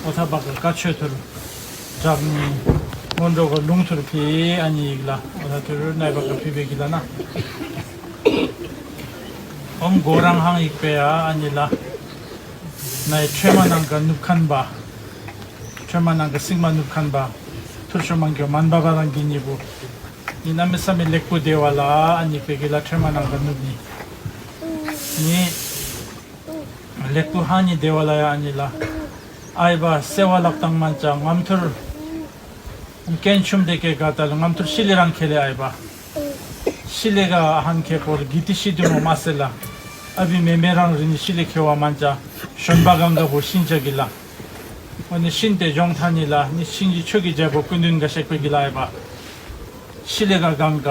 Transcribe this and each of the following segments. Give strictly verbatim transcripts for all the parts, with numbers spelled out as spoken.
ཨོ་ཐ་བ་ག་ཀ་ཆོས་ཐུར་བྲག་ནི་སྔོན་འགྲོ་ག་ལུང་ཐུར་ཕི་ཨ་ནི་ཡིག་ལ་ཨོ་ཐ་ཐུར་ནའི་བ་ག་ཕི་བེ་གི་ལ་ན། ཨོམ་གོ་རང་ཧང་ཡིག་པེ་ཡ་ཨ་ནི་ལ་ནའི་ཁྲོས་མ་ནང་ག་ནུབ་ཁན་བ། ཁྲོས་མ་ནང་ག་སིང་མ་ནུབ་ཁན་བ། ཐུར་ཤོ་མང་གི་མན་བ་བ་རང་གི་ཉི་བུ། ནི་ན་མི་ས་མི་ལེགས་པོ་དེ་བ་ལ་ཨ་ནི་བེ་གི་ལ་ཁྲོས་མ་ནང་ག་ནུབ་ནི། ནི། ལེགས་པོ་ཧ་ནི་དེ་བ་ལ་ཡ་ཨ་ནི་ལ། ཨའི་བ་སེ་བ་ལག་དང་མན་ཅ་ངམ་ཐུར། ཀན་ཆུམ་དེ་ཀེ་ག་ཏ་ལ་ངམ་ཐུར་ཤི་ལི་རང་ཁེ་ལེ་ཨའི་བ། ཤི་ལི་ག་ཧན་ཁེ་པོ་ལ་གི་ཏི་ཤི་དུ་མོ་མ་སེ་ལ། ཨ་བི་མེ་མེ་རང་རི་ནི་ཤི་ལི་ཁེ་བ་མན་ཅ་ཤོན་པ་གང་ག་བོ་ཤིན་ཅ་གི་ལ། ཨོ་ནི་ཤིན་ཏེ་ཇོང་ཐ་ནི་ལ་ནི་ཤིན་ཅི་ཆོས་ཀྱི་རྒྱལ་པོ་ཀུན་འདུན་ག་ཤེག་པེ་གི་ལ་ཨའི་བ། ཤི་ལེ་ག་གང་ག་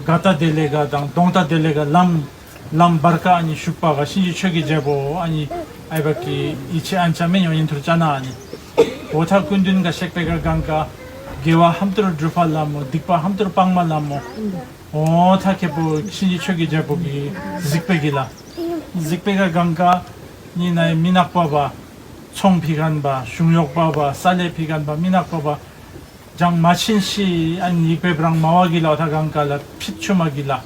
ག་ཏ་དེ་ལེ་ག་དང་གདོང་ཏ་དེ་ལེ་ག་ལམ། ལམ་བར་ཀ་ཨ་ནི་ཞུགས་པ་ག་གཤིན་རྗེ་ཆོས་ཀྱི་རྒྱལ་པོ་ཨ་ནི་ཨའི་བ་ཀི་ཡི་ཆེ་ཨན་ཆ་མེ་ཉོ་ཡིན་ཐུར་ཅ་ན་ཨ་ནི། འོ་ཐ་ཀུན་འདུན་ག་གཤེགས་པེ་ག་གང་ག་དགེ་བ་ཧམ་ཐུར་སྒྲུབ་པ་ལ་མོ་སྡིག་པ་ཧམ་ཐུར་སྤང་མ་ལ་མོ། འོ་ཐ་ཁེ་པོ་གཤིན་རྗེ་ཆོས་ཀྱི་རྒྱལ་པོ་གི་གཟིགས་པེ་གི་ལ། གཟིགས་པེ་ག་གང་ག་ནི་ནའི་མི་ནག་པ་བ། ཚོང་ཕི་གན་བ་གཞུང་གཡོག་པ་བ་ས་ལེ་ཕི་གན་བ་མི་ནག་པ་བ། ཅང་མ་ཕྱིན་ཤི་ཨན་ཡིག་པེ་བྲང་མ་བ་གི་ལ་ཐ་གང་ག་ལ་ཕིད་ཆུ་མ་གི་ལ།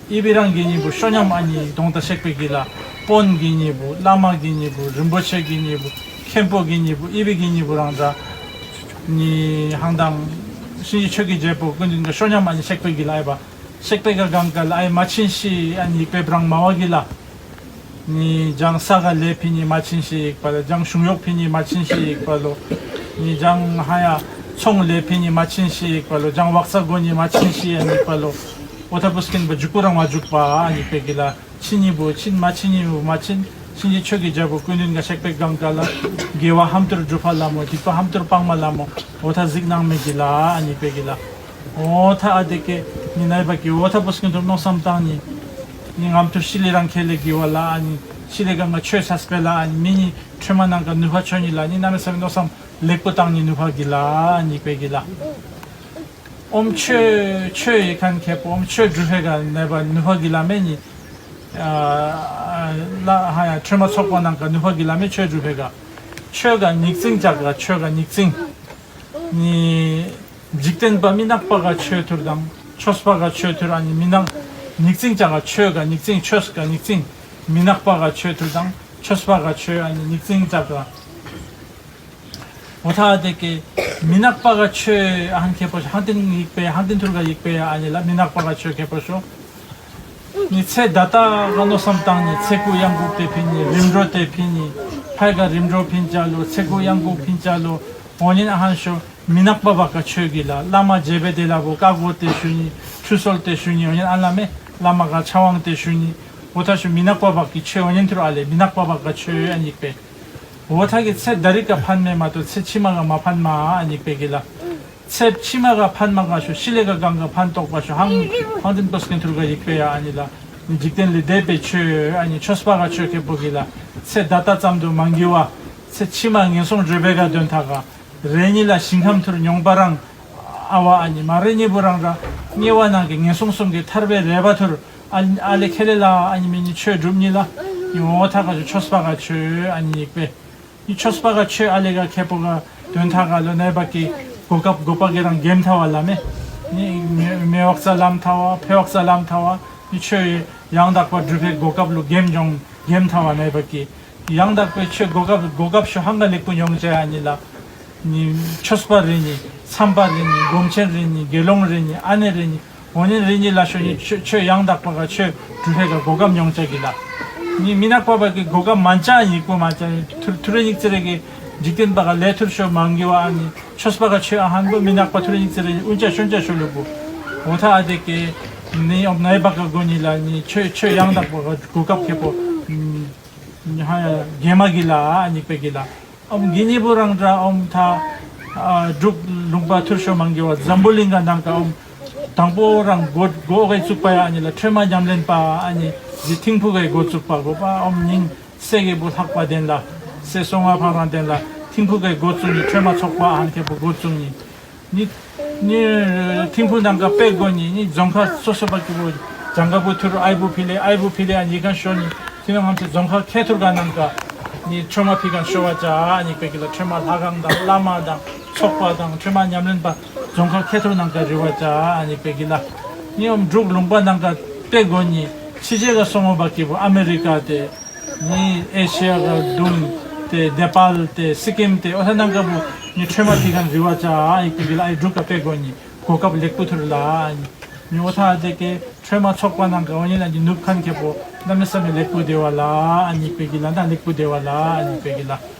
ཨི་བི་རང་གི་ཉི་བུ་ཤོ་ཉམ་ཨ་ནི་གདོང་ཏ་ཤེག་པེ་གི་ལ། པོན་གི་ཉི་བུ་བླ་མ་གི་ཉི་བུ་རིན་པོ་ཆེ་གི་ཉི་བུ་མཁན་པོ་གི་ཉི་བུ་ཨི་བི་གི་ཉི་བུ་རང་ཏ། ནི་ཧང་དང་གཤིན་རྗེ་ཆོས་ཀྱི་རྒྱལ་པོ་ཀུན་འདུན་ག་ཤོ་ཉམ་ཨ་ནི་ཤེག་པེ་གི་ལ་ཨའི་བ། ཤེག་པེ་ག་གང་ག་ལ་ཨའི་མ་ཕྱིན་ཤི་ཨན་ཡིག་པེ་བྲང་མ་བ་གི་ལ། ནི་ལྗང་ས་ག་ལེ་ཕི་ནི་མ་ཕྱིན་ཤི་ཡིག་པ་ལོ། ལྗང་གཞུང་གཡོག་ཕི་ནི་མ་ཕྱིན་ཤི་ཡིག་པ་ལོ། ནི་ལྗང་ཧ་ཡ་ཚོང་ལེ་ཕི་ནི་མ་ཕྱིན་ཤི་ཡིག་པ་ལོ། ལྗང་བག་ས་གོ་ནི་མ་ཕྱིན་ཤི་ཡ་ཡིག་པ་ལོ། འོ་ཐ་པུ་སྐིན་པ་འཇུག་པོ་རང་མ་འཇུག་པ་ཨ་ནི་པེ་གི་ལ་ཕྱིན་ཉི་བུ་ཕྱིན་མ་ཕྱིན་ཉི་བུ་མ་ཕྱིན་ཕྱིན་ཅི་ཆོས་ཀྱི་རྒྱལ་པོ་ཀུན་འདུན་ག་ཤེག་པེ་གང་ག་ལ་དགེ་བ་ཧམ་ཐུར་སྒྲུབ་པ་ལ་མོ་སྡིག་པ་ཧམ་ཐུར་སྤང་མ་ལ་མོ། འོ་ཐ་གཟིགས་ནང་མེ་གི་ལ་ཨ་ནི་པེ་གི་ལ། འོ་ཐ་ཨ་དེ་ཀེ་ནི་ནའི་བ་ཀི་འོ་ཐ་པུ་སྐིན་ཐུར་མནོ་བསམ་བཏང་ནི། ནི་ངམ་ཐུར་ཤི་ལི་རང་ཁེ་ལེ་གི་བ་ལ་ཨ་ནི་ཤི་ལི་ག་ང་ཆོས་ས་སྤེ་ལ་ཨ་ནི་མི་ནི་ཁྲོས་མ་ནང་ག་ནུ་བ་ཆོ་ནི་ལ་ནི་ན་མེ་ས་མི་མནོ་བསམ་ལེགས་པོ་བཏང་ནི་ནུ་བ་གི་ལ་ཨ་ནི་པེ་གི་ལ། ཨོམ་ཆོས་ཆོས་ཡི་ཁན་ཁེ་པོ་ཨོམ་ཆོས་སྒྲུབ་ཧེ་ག་ནའི་བ་ནུ་བ་གི་ལ་མེ་ནི། ཨ་ལ་ཧ་ཡ་ཁྲོས་མ་ཚོགས་པ་ནང་ག་ནུ་བ་གི་ལ་མེ་ཆོས་སྒྲུབ་ཧེ་ག་ཆོས་ག་ཉིག་ཙིང་ཅག་ག་ཆོས་ག་ཉིག་ཙིང་། ནི། འཇིག་རྟེན་པ་མི་ནག་པ་ག་ཆོས་ཐུར་དང་ཆོས་པ་ག་ཆོས་ཐུར་ཨ་ནི་མི་ནག་ཉིག་ཙིང་ཅག་ག་ཆོས་ག་ཉིག་ཙིང་ཆོས་ག་ཉིག་ཙིང་། མི་ནག་པ་ག་ཆོས་ཐུར་དང་ཆོས་པ་ག་ཆོས་ཨ་ནི་ཉིག་ཙིང་ཅག་ག་འོ་ཐ་དེ་ཀེ་མི་ནག་པ་ག་ཆོས་ཨ་ཧན་ཁེ་པོ་ཧང་ཏིན་ཡིག་པེ་ཧང་ཏིན་ཐུར་ག་ཡིག་པེ་ཨ་ནི་ལ་མི་ནག་པ་ག་ཆོས་ཁེ་པོ་ཤོ། ནི་ཚེ་ད་ལྟ་ག་མནོ་བསམ་བཏང་ནི་ཚེ་ཁུ་གཡང་འགུག་དེ་ཕིན་ནི་རིམ་གྲོ་དེ་ཕིན་ནི་ཕའི་ག་རིམ་གྲོ་ཕིན་ཅ་ལོ་ཚེ་ཁུ་གཡང་འགུག་ཕིན་ཅ་ལོ། འོ་ཉིན་ཨ་ཧན་ཤོ་མི་ནག་པ་བ་ག་ཆོས་གི་ལ་བླ་མ་རྗེ་བེ་དེ་ལ་བོ་ཀ་གོ་དེ་ཞུ་ནི་ཁྲུ་སོལ་དེ་ཞུ་ནི་འོ་ཉིན་ཨ་ལ་མེ་བླ་མ་ག་ཆ་ཝང་དེ་ཞུ་ནི་འོ་ཐ་ཤོ་མི་ནག་པ་བ་གི་ཆོས་འོ་ཉིན་ཐུར་ཨ་ལེ་མི་ནག་པ་བ་ག་ཆོས་ཨ་ཉིག་པེ། འོ་ཐ་གི་ཚེ་ད་རི་ཀ་ཕན་མེ་མ་ཏོ་ཚེ་ཕྱི་མ་ག་མ་ཕན་མ་ཨ་ཉིག་པེ་གི་ལ། ཚེ་ཕྱི་མ་ག་ཕན་མ་ག་ཤོ་ཤི་ལེ་ག་གང་ག་ཕན་ཏོག་པ་ཤོ་ཧང་ཧང་ཏིན་པོ་སྐིན་ཐུར་ག་ཡིག་པེ་ཡ་ཨ་ནི་ལ། ནི་འཇིག་རྟེན་ལི་དེ་པེ་ཆོས་ཨ་ནི་ཆོས་པ་ག་ཆོས་ཁེ་པོ་གི་ལ། ཚེ་ད་ལྟ་ཙམ་དུ་མ་འགྱུར་བ། ཚེ་ཕྱི་མ་ངན་སོང་སྒྲུབ་པེ་ག་དོན་ཐ་ག་རེ་ཉི་ལ་ཞིང་ཁམས་ཐུར་མྱོང་པ་རང་། ཨ་བ་ཨ་ནི་མ་རེ་ཉི་བུ་རང་ར། དམྱལ་བ་ནང་གི་ངན་སོང་གསུམ་གི་ཐར་པའི་རེ་བ་ཐུར། ཨ་ཨ་ལེ་ཁེ་ལེ་ལ་ཨ་ནི་མི་ནི་ཆོས་སྒྲུབ་ཉི་ལ། ཡོང་འོ་ཐ་ག་ཆོས་པ་ག་ཆོས་ཨ་ནི་ཡིག་པེ། ནི་ཆོས་པ་ག་ཆོས་ཨ་ལེ་ག་ཁེ་པོ་ག་དོན་ཐ་ག་ལོ་ནའི་བ་ཀི་གོ་སྐབས་གོ་པ་གི་རང་གེམ་ཐ་བ་ལ་མེ། ནི་མེ་མེ་བག་ས་ལམ་ཐ་བ་ཕེ་བག་ས་ལམ་ཐ་བ་ནི་ཆོས་ཡང་དག་པ་སྒྲུབ་པའི་གོ་སྐབས་ལོ་གེམ་ཇོང་གེམ་ཐ་བ་ནའི་བ་ཀི། ཡང་དག་པའི་ཆོས་གོ་སྐབས་གོ་སྐབས་ཤོ་ཧང་ག་ལེགས་པོ་མྱོང་ཅ་ཨ་ནི་ལ། ནི་ཆོས་པ་རེ་ནི་མཚམས་པ་རེ་ནི་སྒོམ་ཆེན་རེ་ནི་དགེ་སློང་རེ་ནི་ཨ་ནེ་རེ་ནི་འོ་ཉིན་རེ་ཉི་ལ་ཤོ་ནི་ཆོས་ཆོས་ཡང་དག་པ་ག་ཆོས་སྒྲུབ་པེ་ག་གོ་སྐབས་མྱོང་ཅ་གི་ལ། ནི་མི་ནག་པ་བ་གི་གོ་སྐབས་མན་ཅ་ཡིག་པོ་མན་ཅ་ཐུར་ཐུར་རེ་ཉིག་ཙི་རེ་གི་འཇིག་རྟེན་པ་ག་ལེ་ཐུར་ཤོ་མང་གི་བ་ཨ་ནི་ཆོས་པ་ག་ཆོས་ཨ་ཧན་པོ་མི་ནག་པ་ཐུར་རེ་ཉིག་ཙི་རེ་ཨུན་ཅ་ཤོན་ཅ་ཤོ་ལུ་བུ། འོ་ཐ་ཨ་དེ་ཀེ་ནི་ཨོམ་ནའི་བ་ག་གོ་ཉི་ལ་ནི་ཆོས་ཆོས་ཡང་དག་པ་ག་གོ་སྐབས་ཁེ་པོ། ཧ་ཡ་གེ་མ་གི་ལ་ཨ་ཉིག་པེ་གི་ལ། ཨོམ་གི་ཉི་བུ་རང་ར་ཨོམ་ཐ། སྒྲུབ་ལུང་པ་ཐུར་ཤོ་མང་གི་བ་འཛམ་བུ་གླིང་ག་ནང་ག་ཨོམ། དང་པོ་རང་གོ་གོ་གེ་བཙུགས་པ་ཡ་ཨ་ནི་ལ་ཁྲོས་མ་ཉམས་ལེན་པ་ཨ་ནི་ཟི་ཐིང་ཕུ་གེ་འགོ་བཙུགས་པ་གོ་པ་ཨོམ་ཉིན་སེ་གེ་བུ་ལྷག་པ་དེན་ལ་སེ་སོང་བ་ཕང་རང་དེན་ལ་ཐིང་ཕུ་གེ་འགོ་བཙུགས་ནི་ཁྲོས་མ་ཚོགས་པ་ཨ་ནི་ཁེ་པོ་འགོ་བཙུགས་ནི། ནི། ནི། ཐིམ་ཕུ་ནང་ག་དཔེ་དགོ་ནི་ནི་རྫོང་ཁ་སོ་སོ་པ་ཀི་བོ། ཇང་ག་བུ་ཐུར་ཨའི་བུ་ཕི་ལེ་ཨའི་བུ་ཕི་ལེ་ཨ་ནི་ག་ཤོ་ནི། ཐི་ན་ང་ཚོ་རྫོང་ཁ་ཁེ་ཐུར་ག་ནང་ག་ནི་ཁྲོས་མ་ཕི་གང་ཤོ་བ་ཅ་ཨ་ནི་པེ་གི་ལ། ཁྲོས་མ་ལྷ་ཁང་དང་བླ་མ་དང་ཚོགས་པ་དང་ཁྲོས་མ་ཉམས་ལེན་པ་རྫོང་ཁག་ཁེ་ཐོར་ནང་ག་རི་བ་ཅ་ཨ་ནི་པེ་གི་ལ། ནི་ཨོམ་འབྲུག་ལུང་པ་ནང་ག་པེ་གོ་ནི་ཕྱི་རྒྱལ་ག་སོང་བ་གི་བུ་ཨ་མེ་རི་ཀ་དེ། ནི་ཨེ་ཤི་ཡ་ག་དུང་དེ་ནེ་པཱལ་དེ་སི་ཀིམ་དེ་ཨོ་ཐ་ནང་ག་བུ་ནི་ཁྲོས་མ་ཕི་གང་རི་བ་ཅ་ཨ་ནི་པེ་གི་ལ། ཨི་འབྲུག་ག་པེ་གོ་ནི་གོ་སྐབས་ལེགས་པོ་ཐུར་ལ་ཨ་ནི། ཉོ་ཐ་དེ་ཀེ་ཁྲོས་མ་ཚོགས་པ་ནང་ག་འོ་ཉི་ལ་ཉི་ནུབ་ཁན་ཁེ་པོ་གནམ་མེད་ས་མེད་ལེགས་པོ་དེ་བ་ལ་ཨ་ནི་པེ་གི་ལ། ད་ལེགས་པོ་དེ་བ་ལ་ཨ་ནི་པེ་གི་ལ།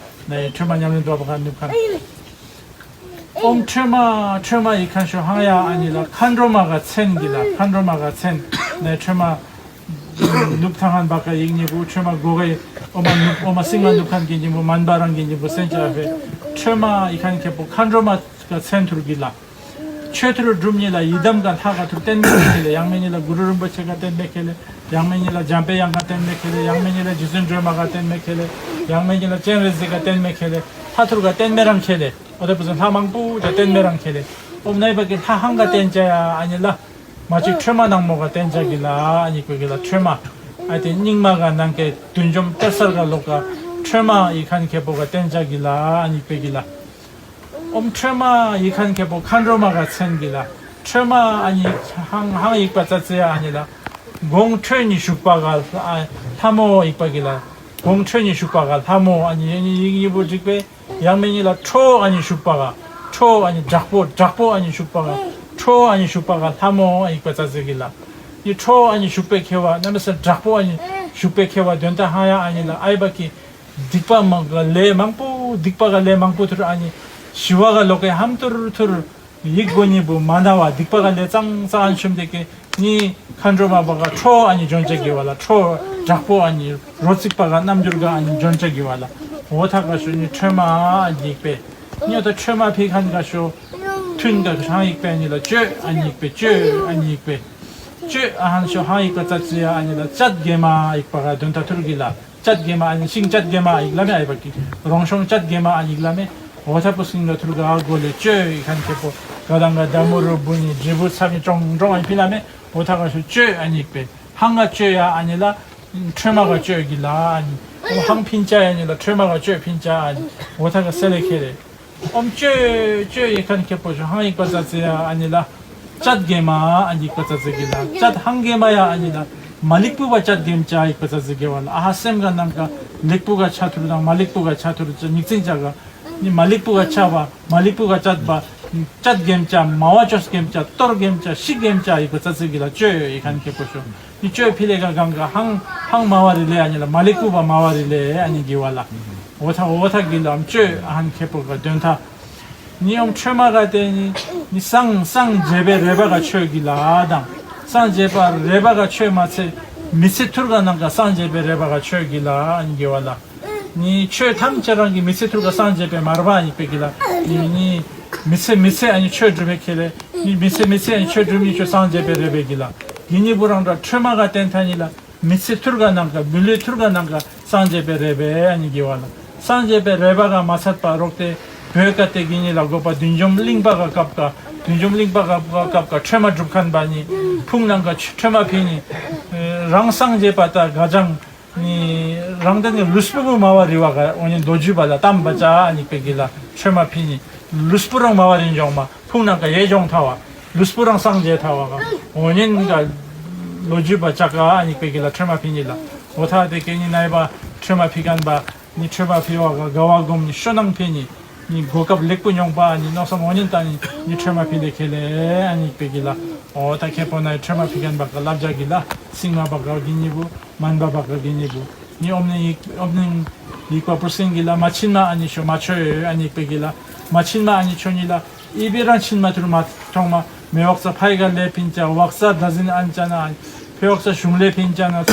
ནའི་ཁྲོས་མ་ཉམས་ལེན་འགྲོ་བ་ག་ནུབ་ཁན། ཨོམ་ཁྲོས་མ་ཁྲོས་མ་ཡི་ཁན་ཤོ་ཧང་ཡ་ཨ་ནི་ལ་མཁའ་འགྲོ་མ་ག་མཚན་གི་ལ། མཁའ་འགྲོ་མ་ག་མཚན། ནའི་ཁྲོས་མ་ནུབ་ཐང་ཁན་བ་ག་ཡིག་ཉི་བུ་ཁྲོས་མ་གོ་ག་ཨོ་མ་ནུབ་ཨོ་མ་སིང་མ་ནུབ་ཁན་གི་ཉི་བུ་མན་པ་རང་གི་ཉི་བུ་སེན་ཅ་ཕེ། ཁྲོས་མ་ཡི་ཁན་ཁེ་པོ་མཁའ་འགྲོ་མ་ག་མཚན་ཐུར་གི་ལ། ཆོས་ཐུར་སྒྲུབ་ཉི་ལ་ཡི་དམ་ག་ལྷ་ག་ཐུར་བསྟེན་མེད་ཁེ་ལེ། ཡང་མེད་ཉི་ལ་གུ་རུ་རིན་པོ་ཆེ་ག་བསྟེན་མེད་ཁེ་ལེ། ཡང་མེད་ཉི་ལ་འཇམ་པའི་དབྱངས་ག་བསྟེན་མེད་ཁེ་ལེ། ཡང་མེད་ཉི་ལ་རྗེ་བཙུན་སྒྲོལ་མ་ག་བསྟེན་མེད་ཁེ་ལེ། ཡང་མེད་ཉི་ལ་སྤྱན་རས་གཟིགས་ག་བསྟེན་མེད་ཁེ་ལེ། ལྷ་ཐུར་ག་བསྟེན་མེད་རང་ཁེ་ལེ། ཨོ་དེ་བུ་ཚོ་ལྷ་མང་པོ་ག་བསྟེན་མེད་རང་ཁེ་ལེ། ཨོ་ནའི་བ་གི་ལྷ་ཧང་ག་བསྟེན་ཅ་ཡ་ཨ་ཉི་ལ། མ་ཅིག་ཁྲོས་མ་ནག་མོ་ག་བསྟེན་ཅ་གི་ལ་ཨ་ཉི་པེ་གི་ལ། ཁྲོས་མ་ཨ་དེ་སྙིགས་མ་ག་ནང་གི་བདུད་འཇོམས་གཏེར་གསར་ག་ལོག་ག་ཁྲོས་མ་ཡི་ཁན་ཁེ་པོ་ག་བསྟེན་ཅ་གི་ལ་ཨ་ཉི་པེ་གི་ལ། ཨོམ་ཁྲོས་མ་ཡི་ཁན་ཁེ་པོ་མཁའ་འགྲོ་མ་ག་མཚན་གི་ལ། ཁྲོས་མ་ཨ་ཉི་ཧང་ཧང་ཡིག་པ་ཙ་ཙི་ཡ་ཨ་ཉི་ལ། དགོང་ཁྲོས་ཉི་བཞུགས་པ་ག་ལྷ་མོ་ཡིག་པ་གི་ལ། དགོང་ཁྲོས་ཉི་བཞུགས་པ་ག་ལྷ་མོ་ཨ་ཉི་ཡིག་ཉི་བུ་འགྲིག་པས། ཡང་མེད་ཉི་ལ་ཁྲོ་ཨ་ཉི་བཞུགས་པ་ག། ཁྲོ་ཨ་ཉི་དྲག་པོ་དྲག་པོ་ཨ་ཉི་བཞུགས་པ་ག། ཁྲོ་ཨ་ཉི་བཞུགས་པ་ག་ལྷ་མོ་ཨ་ཡིག་པ་ཙ་ཙི་གི་ལ། ཉི་ཁྲོ་ཨ་ཉི་བཞུགས་པའི་ཁེ་བ་གནམ་མེད་ས་དྲག་པོ་ཨ་ཉི་བཞུགས་པའི་ཁེ་བ་དོན་དག་ཧང་ཡ་ཨ་ཉི་ལ་ཨའི་བ་གི། སྡིག་པ་མང་ག་ལས་མང་པོ་སྡིག་པ་ག་ལས་མང་པོ་ཐུར་ཨ་ཉི་ཞི་བ་ག་ལོ་ཀའི་ཧམ་ཐུར་ཐུར་ཡིག་གོ་ཉི་བུ་མ་ན་བ་སྡིག་པ་ག་ལས་ཙང་ཙང་ཨན་ཤུམ་དེ་ཀེ་ཉི་མཁའ་འགྲོ་མ་བ་ག་ཁྲོ་ཨ་ཉི་འཇོན་ཅ་གི་བ་ལ། ཁྲོ་དྲག་པོ་ཨ་ཉི་རོ་ཚིག་པ་ག་རྣམ་འགྱུར་ག་ཨ་ཉི་འཇོན་ཅ་གི་བ་ལ། འོ་ཐ་ག་ཤོ་ཉི་ཁྲོས་མ་ཨ་ཉི་ཡིག་པེ། ཉི་ད་ཁྲོས་མ་ཕི་ཁན་ག་ཤོ་ཐུན་ག་ཧང་ཡིག་པེ་ཉི་ལ་བཅོས་ཨ་ཉི་ཡིག་པེ་བཅོས་ཨ་ཉི་ཡིག་པེ། བཅོས་ཨ་ཧན་ཤོ་ཧང་ཡིག་པ་ཙ་ཙི་ཡ་ཨ་ཉི་ལ་ཅད་གེ་མ་ཡིག་པ་ག་དོན་དག་ཐུར་གི་ལ། ཅད་གེ་མ་ཨ་ནི་ཤིང་ཅད་གེ་མ་ཡིག་ལ་མེ་ཨའི་བ་གི། རོང་ཤོང་ཅད་གེ་མ་ཨ་ནི་ཡིག་ལ་མེ། འོ་ཐ་པོ་སིང་ག་ཐུར་ག་གོ་ལེ་བཅོས་ཡིག་ཁན་ཁེ་པོ་ག་དང་ག་ད་མུ་རུ་བུ་ནི་འབྲས་བུ་ཚབ་ནི་ཀྲོང་ཀྲོང་ཨ་ཕི་ལ་མེ། འོ་ཐ་ག་ཤོ་བཅོས་ཨ་ནི་ཡིག་པེ། ཧང་ག་བཅོས་ཡ་ཨ་ནི་ལ། ཁྲོས་མ་ག་བཅོས་གི་ལ་ཨ་ནི། འོ་ཧང་ཕིན་ཅ་ཡ་ཨ་ནི་ལ་ཁྲོས་མ་ག་བཅོས་ཕིན་ཅ་ཨ་ནི། འོ་ཐ་ག་སེ་ལེ་ཁེ་རེ། ཨོམ་བཅོས་བཅོས་ཡིག་ཁན་ཁེ་པོ་ཤོ་ཧང་ཡིག་པ་ཙ་ཙི་ཡ་ཨ་ནི་ལ། ཅད་གེ་མ་ཨ་ནི་ཡིག་པ་ཙ་ཙི་གི་ལ། ཅད་ཧང་གེ་མ་ཡ་ཨ་ནི་ལ། མ་ལིག་པུ་བ་ཅད་གེམ་ཅ་ཡིག་པ་ཙ་ཙི་གི་བ་ལ། ཨ་ཧ་སེམས་ག་ནང་ག་ལིག་པུ་ག་ཆ་ཐུར་དང་མ་ལིག་པུ་ག་ཆ་ཐུར་ཅ་ཉིག་ཙིང་ཅ་ག། ནི་མ་ལིག་པུ་ག་ཆ་བ་མ་ལིག་པུ་ག་ཅད་པ། ཅད་གེམ་ཅ་མ་བ་ཅོས་གེམ་ཅ་གཏོར་གེམ་ཅ་ཤི་གེམ་ཅ་ཡིག་པ་ཙ་ཙི་གི་ལ་བཅོས་ཡིག་ཁན་ཁེ་པོ་ཤོ། ནི་བཅོས་ཕི་ལེ་ག་གང་ག་ཧང་ཧང་མ་བ་རི་ལེ་ཨ་ནི་ལ་མ་ལིག་པུ་བ་མ་བ་རི་ལེ་ཨ་ནི་གི་བ་ལ། འོ་ཐ་འོ་ཐ་གི་ལ་ཨམ་བཅོས་ཨ་ཧན་ཁེ་པོ་ག་དོན་ཐ། ནི་ཨམ་ཁྲོས་མ་ག་དེ་ནི་ནི་སངས་སངས་རྒྱས་པའི་རེ་བ་ག་ཆོས་གི་ལ་དང་། སངས་རྒྱས་པ་རེ་བ་ག་ཆོས་མ་ཚེ་མི་ཚེ་ཐུར་ག་ནང་ག་སངས་རྒྱས་པའི་རེ་བ་ག་ཆོས་གི་ལ་ཨ་ནི་གི་བ་ལ། ནི་ཆོས་ཐམས་ཅད་རང་གི་མི་ཚེ་ཐུར་ག་སངས་རྒྱས་པའི་མར་བ་ཨ་ནི་པེ་གི་ལ། ནི་ནི་མི་ཚེ་མི་ཚེ་ཨ་ནི་ཆོས་སྒྲུབ་པའི་ཁེ་ལེ། ནི་མི་ཚེ་མི་ཚེ་ཨ་ནི་ཆོས་སྒྲུབ་ནི་ཆོས་སངས་རྒྱས་པའི་རེ་བའི་གི་ལ། གི་ནི་བུ་རང་འདྲ་ཁྲོས་མ་ག་བསྟན་ཐ་ནི་ལ། མི་ཚེ་ཐུར་ག་ནང་ག་མི་ལུས་ཐུར་ག་ནང་ག་སངས་རྒྱས་པའི་རེ་བའི་ཨ་ནི་གི་བ་ལ། སངས་རྒྱས་པའི་རེ་བ་ག་མ་ཚད་པ་རོགས་ཏེ་བོད་ག་ཏེ་གི་ནི་ལ་དགོས་པ་བདུད་འཇོམས་གླིང་པ་ག་སྐབས་ག་བདུད་འཇོམས་གླིང་པ་ག་སྐབས་ག་ཁྲོས་མ་སྒྲུབ་ཁན་པ་ནི་ཕུང་ནང་ག་ཁྲོས་མ་ཕི་ནི་རང་སངས་རྒྱས་པ་ད་ག་ཅང་། ནི་རང་དེ་ནི་ལུས་པོ་བུ་མ་བ་རི་བ་ག་འོ་ནི་མདོ་རྒྱུད་པ་ལ་གཏམས་པ་ཅ་ཨ་ནི་པེ་གི་ལ་ཁྲོས་མ་ཕི་ནི་ལུས་པོ་རང་མ་བ་རི་འཇོང་མ་ཕུང་ནང་ག་ཡེ་འཇོང་ཐ་བ་ལུས་པོ་རང་སངས་རྒྱས་ཐ་བ་ག་འོ་ནི་ག་ལོ་རྒྱུས་པ་ཅ་ག་ཨ་ནི་པེ་གི་ལ་ཁྲོས་མ་ཕི་ནི་ལ་འོ་ཐ་དེ་ཀེ་ནི་ནའི་བ་ཁྲོས་མ་ཕི་ཁན་པ་ནི་ཁྲོས་མ་ཕི་བ་ག་དགའ་བ་སྒོམ་ནི་ཤོ་ནང་ཕི་ནི། ནི་གོ་སྐབས་ལེགས་པོ་མྱོང་པ་ཨ་ནི་མནོ་བསམ་འོ་ཉན་བཏང་ནི་ནི་ཁྲོས་མ་ཕི་ལེ་ཁེ་ལེ་ཨ་ནི་པེ་གི་ལ། འོ་ད་ཁེ་པོ་ན་ཁྲོས་མ་ཕི་ཁན་པ་ག་ལབ་རྒྱ་གི་ལ་སིང་མ་པ་ག་གི་ནི་བུ་མན་པ་པ་ག་གི་ནི་བུ་ནི་ཨོམ་ནི་ཡིག་ཨོམ་ནི་ཡིག་པ་པུར་སིང་གི་ལ་མ་ཆིན་མ་ཨ་ནི་ཤོ་མ་ཆོ་ཨ་ནི་པེ་གི་ལ་མ་ཆིན་མ་ཨ་ནི་ཆོ་ནི་ལ་ཨི་བི་རང་ཆིན་མ་ཐུར་མ་ཐོང་མ་མེ་འོག་ས་ཕའི་ག་ལེ་ཕིན་ཅ་འོག་ས་ད་ཟིན་ཨན་ཅ་ན་ཨ་ནི་ཕེ་འོག་ས་ཞུང་ལེ་ཕིན་ཅ་ན་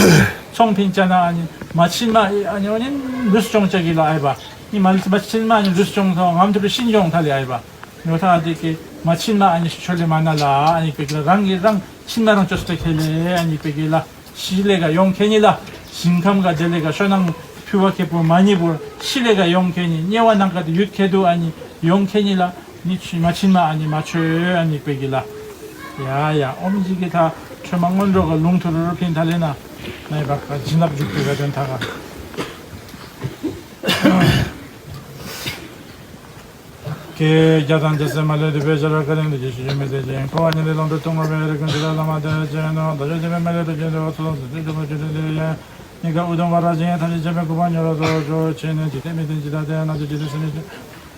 ཚོང་ཕིན་ཅ་ན་ཨ་ནི་མ་ཆིན་མ་ཨ་ནི་ཨོ་ནི་ལུས་ཅོང་ཅ་གི་ལ་ཨའི་བ། ནི་མ་ལུས་མ་ཆིན་མ་ཨ་ནི་ལུས་ཅོང་ཐོང་ངམ་ཐུར་ཤིན་ཅོང་ཐ་ལེ་ཨའི་བ། ནོ་ཐ་ཨ་དེ་ཀེ་མ་ཆིན་མ་ཨ་ནི་ཤི་ཆོ་ལེ་མ་ན་ལ་ཨ་ནི་པེ་གི་ལ་རང་གི་རང་ཆིན་མ་རང་ཅོས་ཏེ་ཁེ་ལེ་ཨ་ནི་པེ་གི་ལ་ཤི་ལེ་ག་ཡོང་ཁེ་ནི་ལ་ཞིང་ཁམས་ག་དེ་ལེ་ག་ཤོ་ནང་ཕུ་བ་ཁེ་པོ་མ་ནི་བུ་ཤི་ལེ་ག་ཡོང་ཁེ་ནི་ཉེ་བ་ནང་ག་དེ་ཡུད་ཁེ་དུ་ཨ་ནི་ཡོང་ཁེ་ནི་ལ་ནི་ཆི་མ་ཆིན་མ་ཨ་ནི་མ་ཆོས་ཨ་ནི་པེ་གི་ལ། ཡ་ཡ་ཨོམ་ཇི་གི་ཐ་ཁྲོས་མ་སྔོན་འགྲོ་ག་ལུང་ཐུར་ཕིན་ཐ་ལེ་ན་ནའི་བ་ག་བྱིན་རླབས་འཇུག་པེ་ག་དོན་ཐ་ག། ཀྱེ་བརྒྱ་དང་བརྒྱ་སེམས་མ་ལུས་འདུས་པའི་ཤེས་རབ་བསྐལ་དང་ལྡན་གྱི་ཞིང་གི་མེ་ཏོག་ཅན། འཁོར་བ་ཉིད་ལས་ལོངས་སྤྲུལ་སྟོང་ངོ་བོའི་རིགས་ཀུན་གྱི་བླ་མ་དེ་ཅན་ནོ། བདག་ཅག་འདུས་པའི་མ་ལུས་རིགས་ཀྱི་འདུལ་བ་ཚུལ་ཁྲིམས་སུ་བྱོན་པའི་ཡང་སྙིང་ག་ཨུ་དུམ་ཝ་ར་ཅན་ཐམས་ཅད་མཁྱེན་པའི་གོ་འཕང་མྱུར་བར་ཐོབ་པར་ཤོག། ཆོས་ནི་འཇིག་རྟེན་མི་མཐུན་ཇི་ལྟར་བསྟན། རྣམ་ཐོས་ཀྱི་དུས་སུ་ནི་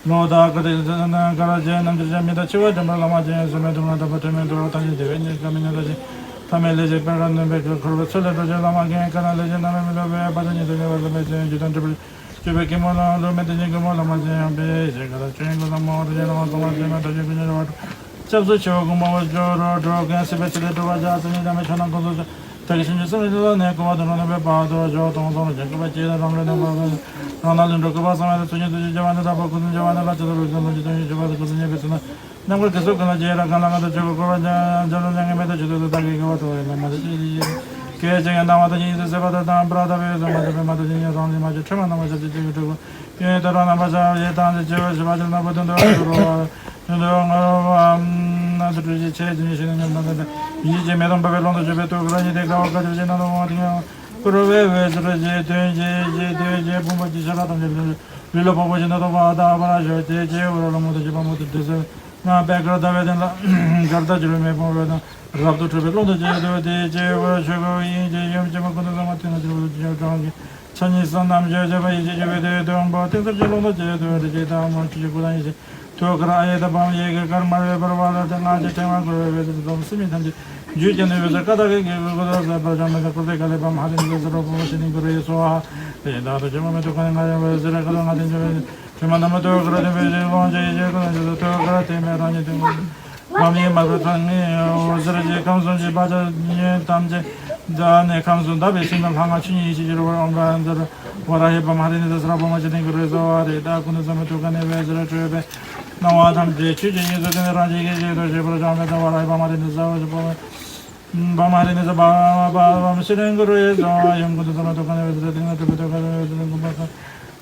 ལོ་དང་བསྐལ་དང་ཡང་དག་ན་ག་ར་ཅན། རྣམ་འགྱུར་ཅན་མི་རྟག་འཆི་བ་འདྲེན་པའི་བླ་མ་ཅན། སྲེད་མེད་སྡུག་བསྔལ་དག་པ་ཁྲོས་མེད་འགྲོ་བ་ཐམས་ཅད་བདེ་བའི་གནས་སྐབས་མི་ཉམས་རྟག་ཅན། ཐ་མལ་ལས་སྐྱེས་པའི་ཀ་ནོན་པའི་འཁོར་བའི་མཚོ་ལས་སྒྲོལ་བྱེད་བླ་མ་མཁན། ཀ་ན་ལས་སྐྱེས་རྣམ་པར་མི་རྟོག་པའི་བར་ཆད་ཉིད་དུ་གྱུར་པ་ཟིལ་པའི་ཚོན། རྒྱུ་དང་འབྲས་བུ་སྤྱོད་པའི་སྐྱེད་མོས་ལ་བློ་མི་གཏད་ཉིད་ཀུན་སྨོན་བླ་མ་ཅན། ཡང་དཔེ་ཡི་ཤེས་ག་ད་ཆོས་དབྱིངས་ཀུན་བཟང་མང་དུ་བརྗོད་ལ་མ་སོང་བར་བྱོན་མ་ཐག་ཆོད་ཀུན་ཉོན་ར་བ། སྐྱབས་སུ་མཆིའོ། གུང་མོ་བོ་ཇོ་རོ་འགྲོ་མཁན་སྲིད་པའི་ཆེད་དུ་སྒྲུབ་པ་བྱ་སེམས་ཉིད་དམ་པའི་ཕྱོགས་རྣམས་ཀུན་སོགས་ཀྱི་ཐད་ཀྱི་ཞིང་ཆེན་སེམས་ཀྱི་ལོ་ནས་ཀུན་པ་དུ་རོ་ནམ་པའི་བར་དུ་ཇོ་སྟོང་སོང་ལ་ཀུན་པ་སྐྱེས་དང་རང་ལུས་རྣམ་པ་རང་ན་ལུས་འགྲོ་ཀུན་པ་གསང་བའི་ཚུལ་གཉིས་དུ་ཞིག་རྒྱ་བ་ནི་རབ་པ་ཀུན་ཏུ་འགྱུར་བ་ནི་ལ་ཆེ་དུ་རུ་ཀུན་ལ་ཇི་ལྟར་ཡོད་ཞུ་བ་དུ་ཀུན་ཏུ་ཉེ་བའི་ཚུལ་ན། ནམ་མཁའ་ཀུན་སོགས་ཀུན་ལ་རྗེ་ར་གང་ལ་ང་དང་ཆོས་ཀྱི་འཁོར་བ་འཇམ་རུ་མྱ་ངན་མེད་དུ་ཆོས་དུ་དག་གི་དགེ་བ་ཐོབ་པའི་ལམ་མ་དུ་ཅི་ཞིག་སྐད་ཅིག་གིས་སྣང་བ་དང་ཉིད་དུ་སྲེད་པ་དང་དང་པྲ་དག་པའི་བཟོད་མ་བྱས་པའི་མ་དང་ཉིད་རང་ལུས་མ་བྱས་ཁྲོས་མ་སྣང་བ་ཞབས་ཀྱི་ཅི་གི་སྤྲུལ་སྐུ་ཡོན་ཏན་རང་རྣམ་པ་ཆ་ཡི་དང་དུ་ཆེ་བ་ཞི་བ་ཅན་ནག་པོ་དོན་དུ་རོ་དོན་དུ་ང་རོ་བ་ན་དུ་གྲུ་ཞིག་ཆེ་ཅིང་ཤེས་ནས་ཉམས་དང་ལྡན་པའི་ཡིད་ཀྱི་མེ་དང་འབར་བའི་ཀློང་དུ་གྱུར་པའི་ཐུགས་ཀར་ཉི་ཟླའི་ཀ་བ་ཀ་ཅིར་ཅན་ནང་དུ་འོང་དེ་ཡང་ཀུ་རུ་བེ་བེ་ཟུ་ར་ཇེ་དོན་ཇེ་ཇེ་དོན་ཇེ་ཕུང་པོ་ཇི་ཤ་ར་དང་ཇེ་ལུས་ལུས་ལ་ཕོག་པ་ཞིག་ན་དོ་བ་དག་པ་ར་ཞོ་ཇེ་ཇེ་འུ་ར་ལ་མོ་དང་ཇི་པ་མོ་དང་དྲི་ཟེར། ང་པད་དཀར་ཟླ་བའི་སྟེང་ལ་གར་ཟླ་བྱུ་རུ་མེ་ཕུང་བོ་དང་རབ་ཏུ་འཁྲུགས་པའི་ཀློང་དུ་བྱེད་དོ། དེ་བྱེད་པར་ཆོས་སྐུ་དབྱིངས་ཀྱི་ཡུམ་ཆེན་པོ་ཀུན་ཏུ་བཟང་པོ་དེ་ན་ཆེན་པོ་ཆོས་གྲོང་གི་ཕྱག་གཉིས་སུ་རྣམ་དཔྱོད་བྱེད་པ་ཡེ་ཤེས་སྤྱོད་པའི་དེ་དོན་པོ་དེ་ཚུལ་གྱི་ཀློང་དུ་བྱེད་དོ། རིགས་ཀྱི་ཐལ་མོ་ཆུ་ཀྱི་སྐུ་དང་ཡེ་ཤེས་ཐུགས་ཀར་ཨ་ཡེ་ད་བམ་ཡེ་གེ་ཀར་མར་བེ་བར་བ་ལ་དེ་སྔགས་ཀྱི་ཕྲེང་བ་བསྐོར་བའི་བེ་ཙི་དོམ་སི་མི་ཐམས་ཅད་རྒྱུད་ཀྱི་ནུས་པའི་ཚུལ་ཀ་དག་གི་དགེ་བའི་སྐུ་དང་ཟད་པར་བྱང་མེད་དང་སྐུར་ཏེ་ག་ལེ་བམ་ཧ་རི་ནི་ཟེར་རོ་ཕུ་བོ་ཤི་ནི་གུ་རུ་ཡེ་སོ་ཧ། དེ་ཡིན་དག་ཏུ་ཆེན་པོ་མེད་དུ་ཁ་ནས་ང་ཡང་བེ་ཟེར་ཀ་དང་ང་དེ་འཇོ་བེ། དྲི་མ་ནམ་མཁའ་ཐུགས་ཀར་ལྡན་པའི་ཞིང་ཀློང་ཆེན་ཡེ་ཤེས་ཀུན་ལ་འཇུག་ཏུ་ཐུགས་ཀར་དེ་མེད་རང་ཉིད་དུ་ངོ་། ལམ་ཡིན་མ་བུ་ཚང་ངེས་འོ་ཟེར་གྱི་ཁམས་གསུམ་གྱི་བག་ཆགས་ཉོན་ཐམས་ཅད་འདག་ནས་ཁམས་གསུམ་དག་པའི་ཞིང་དུ་ལྷ་སྔགས་ཆོས་ཉིད་ཡེ་ཤེས་ཀྱི་རོལ་པར་ཨོཾ་ར་ཛར་ཝ་ར་ཧེ་པ་མ་ཧ་རི་ནི་ཟ་སྲ་བོ་མ་ཅི་ཏིང་གི་རོལ་སོ་བ་རེ་ད་ཀུན་ཏུ་བཟང་པོའི་ཐུགས་ཀ་ནས་བེ་ཟེར་སྤྲོས་པས་སྣང་བ་ཐམས་ཅད་ཆོས་ཀྱི་དབྱིངས་སུ་དེ་ནས་རང་བཞིན་གྱིས་ཤེས་སུ་ཞིག་པར་བྱང་བའི་ད་ཝ་ར་ཧེ་པ་མ་ཧ་རི་ནི་ཟ་བ་ཞིག་པོ། བ་མ་རི་ནི་ས་བ་བ་བ་མ་ཤི་རིང་གུ་རུ་ཡེ་སོ་ཡུམ་ཀུན་ཏུ་བཟང་པོའི་ཐུགས་ཀ་ནས་བེ་ཟེར་ཏིང་ན་གྲུབ་པའི་ཐུགས་ཀ་ར་དེ་མེད་ཀུན་ཏུ་བཟང་པོའི་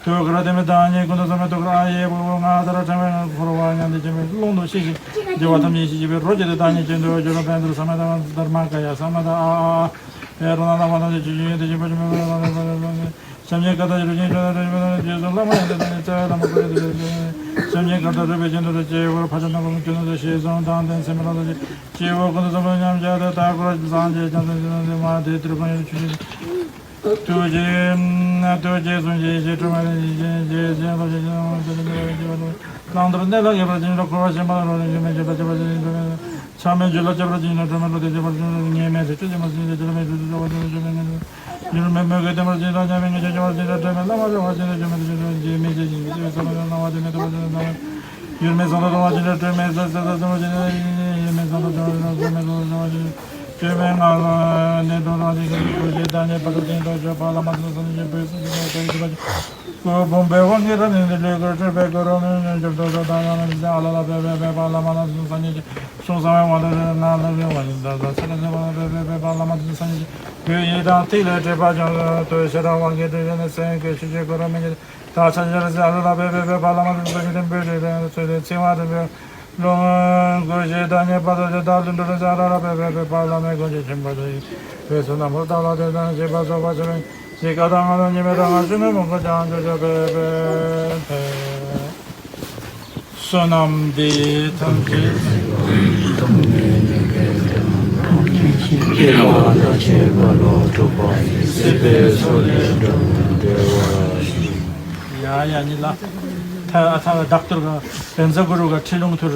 ཐུགས་ཀ་ར་དེ་མེད་བདག་ཉིད་ཀུན་ཏུ་བཟང་པོའི་ཐུགས་ཀ་ར་ཨ་ཡེ་བུ་བུ་ང་ད་ར་ཕྲེང་བའི་འཁོར་བ་མྱང་འདས་ཆེན་པོའི་ཀློང་དུ་ཤེས་ཤིང་རྒྱལ་བ་ཐམས་ཅད་ཤེས་པའི་རོ་བཅས་ཏེ་བདག་ཉིད་ཅན་དུ་གྱུར་པ་པཎ་ཌི་ཏ་ས་མ་ད་དྷརྨ་ཀ་ཡ་ས་མ་ད་ཨ་ཨ་ཨ་ཡ་ར་ན་ད་བ་ན་དེ་ཆོས་ཀྱི་དེ་ཆེན་པོ་ཆེན་པོ་ར་ན་ད་ད་ད་ད། སེམས་ཅན་གང་དག་རིག་པའི་ཆོས་དང་རིག་པའི་རྗེས་སུ་བླ་མ་ཡང་དག་ཉིད་རྩ་བའི་བླ་མ་ཁོ་ནས་དེ་ལས་སེམས་ཅན་གང་དག་རིག་པའི་སྤྱན་ལྡན་དུ་སྐྱེ་བོར་ཕ་ཆ་ནག་པོ་ཀུན་ཏུ་ཤེས་སོང་དང་ལྡན་སེམས་རང་དུ་སྐྱེ་བོ་ཀུན་ཏུ་བཟང་པོ་མཉམ་བཞག་སྟེ་ད་ཀོ་ར་སངས་རྒྱས་བྱང་སེམས་ཀྱི་ལམ་དེ་མ་དེ་དུས་ཀུན་ཡོད་ཆོས་ཀྱི་ཐུགས་རྗེ་ཐུགས་རྗེ་གསུང་གི་ཡེ་ཤེས་སྤྲོས་མེད་ཡེ་ཤེས་རྗེ་བཙུན་རྡོ་རྗེ་ཆེན་པོ་ཆེན་པོ་ཆེན་པོ་ཆེན་པོ་ཆེན་པོ་བླང་དོར་གནས་ལ་ཡོད་པར་བྱིན་གྱིས་རློབ། འཁོར་བ་ཞེན་པ་ལ་རོ་རེ་ཞེན་མེད་བྱེད་པ་བྱེད་པ་ཞེན་པ་མེད། ཆགས་མེད་རྒྱུད་ལ་སྐྱེ་བར་བྱིན་གྱིས་རློབ། དྲན་མེད་བློ་དེ་སྐྱེ་བར་བྱིན་གྱིས་རློབ། ངེས་མེད་ཚེ་སྐྱོ་ཞེན་མ་བྱིན་གྱིས་རློབ། ཉེས་མེད་ཚེ་སྐྱོ་ཞེན་མ་བྱིན་གྱིས་རློབ། འགྱུར་མེད་མོས་གུས་བརྟན་པར་བྱིན་གྱིས་རློབ། ཉམས་མེད་ངེས་འབྱུང་སྐྱེ་བར་བྱིན་གྱིས་རློབ། དྲན་མེད་བླ་མ་བྱང་བར་བྱིན་གྱིས་རློབ། འགྱུར་མེད་ཚེ་སྐྱོ་ཞེན་མ་བྱིན་གྱིས་རློབ། འཇིགས་མེད་ཚེ་སྐྱིད་ཚེ་སྣང་བ་དེ་མེད་ཐོབ་པར་བྱིན་གྱིས་རློབ། འགྱུར་མེད་བསམ་དོན་སྟོང་བར་བྱིན་གྱིས་རློབ། དྲན་མེད་ཚེ་སྐྱིད་ཚེ་སྣང་བ་དེ་མེད་ཐོབ་པར་བྱིན་གྱིས་རློབ། འཇིགས་མེད་བསམ་དོན་སྟོང་བར་བྱིན་གྱིས་རློབ། འཇིགས་མེད་བསམ་དོན་སྟོང་བར་བྱིན་གྱིས་རློབ། འཇིགས་མེད་ངང་ལ་གནས་དོན་རང་བཞིན་གྱི་སྐུ་ཞེས་བདག་ཉིད་བར་དུ་དེང་དུ་སྤྱོད་པ་བླ་མ་དེ་ཚོ་སངས་རྒྱས་པའི་སྐུ་གསུང་ཐུགས་ཀྱི་ཐུགས་ཀྱི་སྐུ་ཕུང་པོའི་དབང་གིས་རབ་གནས་ཏེ་ལུས་ཀུན་འཁྲུགས་པའི་སྐུ་རོ་མི་མྱོང་འགྱུར་ལྡོག་ཏུ་དག་ཡང་ན་མི་ཟད་ཨ་ལ་ལ་ཕེབས་པའི་ཕེབས་པ་བླ་མ་རྣམས་སུ་སངས་རྒྱས་ཀྱི་གསུང་གསང་བའི་དབང་དུ་ང་ལ་རེ་བ་ཡིན། ད་ལྟ་ཚེ་རབས་ཚེ་རབས་ཕེབས་པའི་ཕེབས་པ་བླ་མ་རྣམས་སུ་སངས་རྒྱས་ཀྱི་བོད་ཡིད་དང་ཐིག་ལེ་སྒྲིབ་པ་སྦྱོང་དུ་ཤེས་རབ་དབང་གིས་སྤྲུལ་བྱས་ནས་སེམས་ཀྱི་ཆོས་ཀྱི་སྐུ་རོ་མི་མྱོང་ད་ཆ་ཆེར་ཟད་ཨ་ལ་ལ་ཕེབས་པའི་ཕེབས་པ་བླ་མ་རྣམས་སུ་སངས་རྒྱས་ཀྱི་བོད་རིགས་ལ་ཚུལ་ལྡན་ཚེ་དབང་རིན་པོ་ལོངས་སྐུ་ཞེས་བདག་ཉིད་བར་དུ་ཇི་ལྟར་ལུས་འགྲོ་རིགས་ཨ་ལ་ལ་ཕེབས་པའི་ཕེབས་པ་བླ་མའི་སྐུ་མཆོད་ཆེན་པོ་དེ་ཡི་འོད་ཟེར་རྣམ་པར་དག་ལ་དེ་དང་བཅས་པ་རྫོགས་པ་ཆེན་པོའི་ཞིང་ཁ་དང་ང་ལ་ཉི་མའི་དང་ང་ཤུ་ནུ་མོ་ཀོ་ཅང་ཅོ་ཅོ་པེ་པེ་ཐེ། བསོད་ནམས་འདི་ཐམས་ཅད་སྐྱེ་བ་ན་ཆེན་པ་ལོ་དྲུག་པ་ཡི་སྲིད་པའི་མཚོ་ལས་འགྲོ་བའི་འབྲེལ་བ། ཡ་ཡ་ཉི་ལ་ཐ་ཨ་ཐ་ལ་ཌོག་ཊར་ག་བན་ཛ་གུ་རུ་ག་ཁྲིད་ལུང་ཐུར།